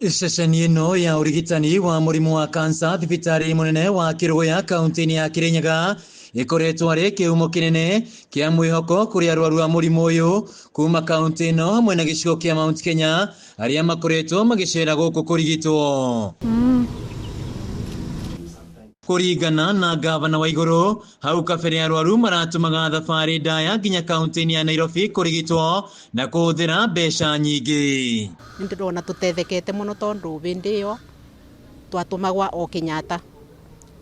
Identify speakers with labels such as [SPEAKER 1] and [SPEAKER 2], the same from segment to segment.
[SPEAKER 1] Ceceni ĩno ya ũrigitani wa mũrimũ wa kansa thibitarĩ mũnene wa Kĩrũgũya kaunti-inĩ ya Kĩrĩnyaga ĩkoretwo arĩ kĩhumo kĩnene kĩa mwĩhoko kũrĩ arwaru a mũrimũ ũyũ kuma kaunti ĩno hamwe na gĩcigo kĩa Mount Kenya arĩa makoretwo magĩcera gũkũ kũrigitwo. Kũringana na gavana wa igũrũ hau kabere arwaru maratũmaga thabarĩ ndaya nginya kaunti-inĩ ya Nairobi kũrigitwo na kũhũthĩra mbeca nyingĩ.
[SPEAKER 2] Nĩ ndĩrona tũtethekete mũno tondũ hĩndĩ ĩyo twatũmagwa o Kenyatta,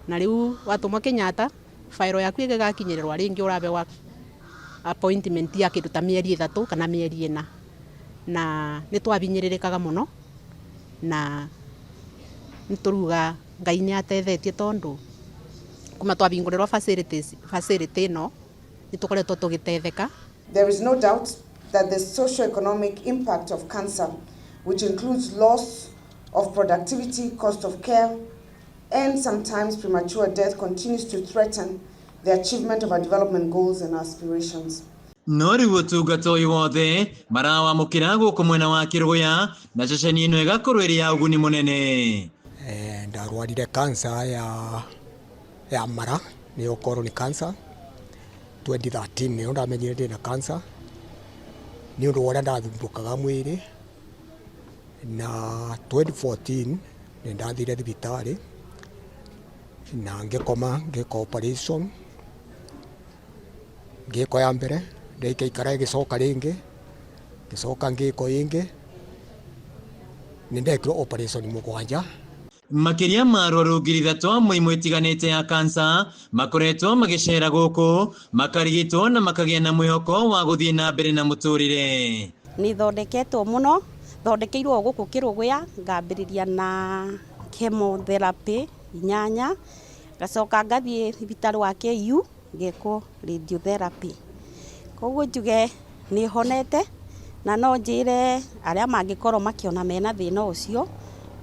[SPEAKER 2] na rĩu watũmwa Kenyatta fairo yaku ĩgĩgakinyĩrĩrwa rĩngĩ ũrabewa appointment ya kĩndũ ta mĩeri 3 kana mĩeri 4, na nĩ twabinyĩrĩrĩkaga mũno, na nĩ tũruga Ngai nĩ atethetie tondũ kuma twabingũrĩrwo facility ĩno nĩ tũkoretwo tũgĩtetheka.
[SPEAKER 3] There is no doubt that the socio-economic impact of cancer, which includes loss of productivity, cost of care, and sometimes premature death, continues to threaten the achievement of our development goals and aspirations.
[SPEAKER 1] No rĩu ũtungata ũyũ wothe marawamũkĩra gũkũ mwena wa Kĩrũgũya na ceceni ĩno ĩgakorwo ĩrĩ ya ũguni mũnene.
[SPEAKER 4] Ndarwarire cancer ya mara, nĩyo colon cancer 2013, nĩyo ndamenyire ndĩna cancer nĩ ũndũ wa ũrĩa ndathumbũkaga mwĩrĩ, na 2014 nĩ ndathire thibitarĩ na ngĩkoma ngĩka operation, ngĩko ya mbere ndĩikaikara ĩgĩcoka rĩngĩ, ngĩcoka ngĩko ĩngĩ, nĩ ndekirwo operation 7.
[SPEAKER 1] Makĩria ma arwaru 3,000 a mĩrimũ ĩtiganĩte ya kansa makoretwo magĩcera gũkũ makarigitwo na makagĩa na mwĩhoko wa gũthiĩ na mbere na mũtũrĩre.
[SPEAKER 5] Nĩ thondeketwo mũno, thondekeirwo gũkũ Kĩrũgũya, ngambĩrĩria na chemotherapy 8, ngacoka ngathiĩ thibitarĩ wa KU ngekwo radiotherapy. Koguo njuge nĩ honete, na no njĩre arĩa mangĩkorwo makĩona mena thĩna ũcio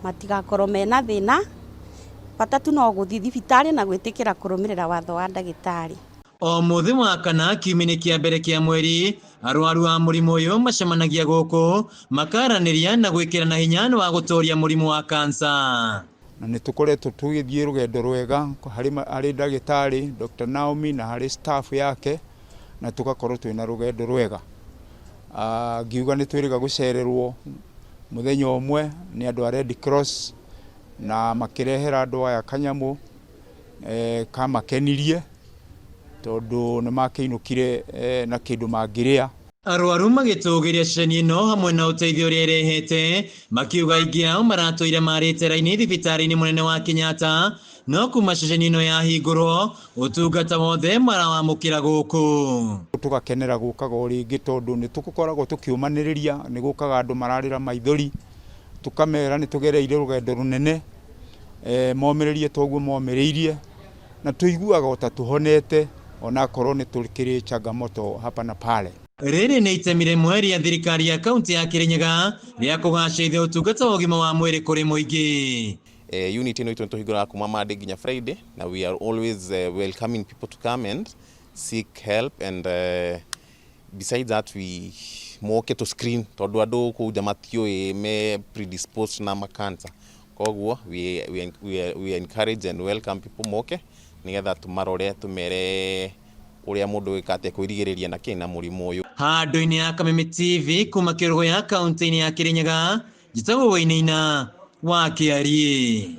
[SPEAKER 5] matigakorwo mena thĩna, bata tu no gũthiĩ thibitarĩ na gwĩtĩkĩra kũrũmĩrĩra watho wa ndagĩtarĩ.
[SPEAKER 1] O mũthĩ wa kana kiumia-inĩ kĩa mbere kĩa mweri arwaru a mũrimũ ũyũ macemanagia gũkũ makaranĩria na gwĩkĩrana hinya wa gũtooria mũrimũ wa kansa.
[SPEAKER 6] Na nĩ tũkoretwo tũgĩthiĩ rũgendo rwega harĩ ndagĩtarĩ Dr. Naomi na harĩ staff yake, na tũgakorwo twĩna rũgendo rwega. Ngiuga nĩ twĩrĩga gũcererwo mũthenya ũmwe nĩ andũ a Red Cross na makĩrehera andũ aya kanyamũ kamakenirie tondũ nĩ makĩinũkire na kĩndũ mangĩrĩa.
[SPEAKER 1] Arwaru magĩtũgĩria ceceni ĩno hamwe na ũteithio ũrĩa ĩrehete, makiuga aingĩ ao maratũire marĩte raini thibitarĩ-inĩ mũnene wa Kenyatta, no kuma ceceni ĩno yahingũrwo ũtungata wothe marawamũkĩra gũkũ.
[SPEAKER 6] Tũgakenera gũkaga o rĩngĩ tondũ nĩ tũkoragwo tũkĩũmanĩrĩria, nĩ gũkaga andũ mararĩra maithori, tũkamera nĩ tũgereire rũgendo rũnene, momĩrĩrie toguo momĩrĩirie, na tũiguaga o ta tũhonete onakorwo nĩ tũkĩrĩ changamoto hapa na pale.
[SPEAKER 1] Rĩrĩ nĩ itemi rĩmwe rĩa thirikari ya kaunti ya Kĩrĩnyaga rĩa kũgacĩrithia ũtungata wa ũgima wa mwĩrĩ kũrĩ mũingĩ.
[SPEAKER 7] Unit ĩno itũ nĩ tũhingũraga kuma Monday nginya Friday, na we are always welcoming people to come and seek help, and besides that we moke to screen tondũ andũ kũu nja matiũĩ me predisposed na ma cancer, koguo we encourage and welcome people moke nĩgetha tũmarore tũmere ũrĩa mũndũ gwĩka atĩa kwĩrigĩrĩria na kĩ na mũrimũ ũyũ.
[SPEAKER 1] Handũ-inĩ ya Kameme TV kuma Kĩrũgũya kaunti-inĩ ya Kĩrĩnyaga, njĩtagwo Wainaina wa Kĩariĩ.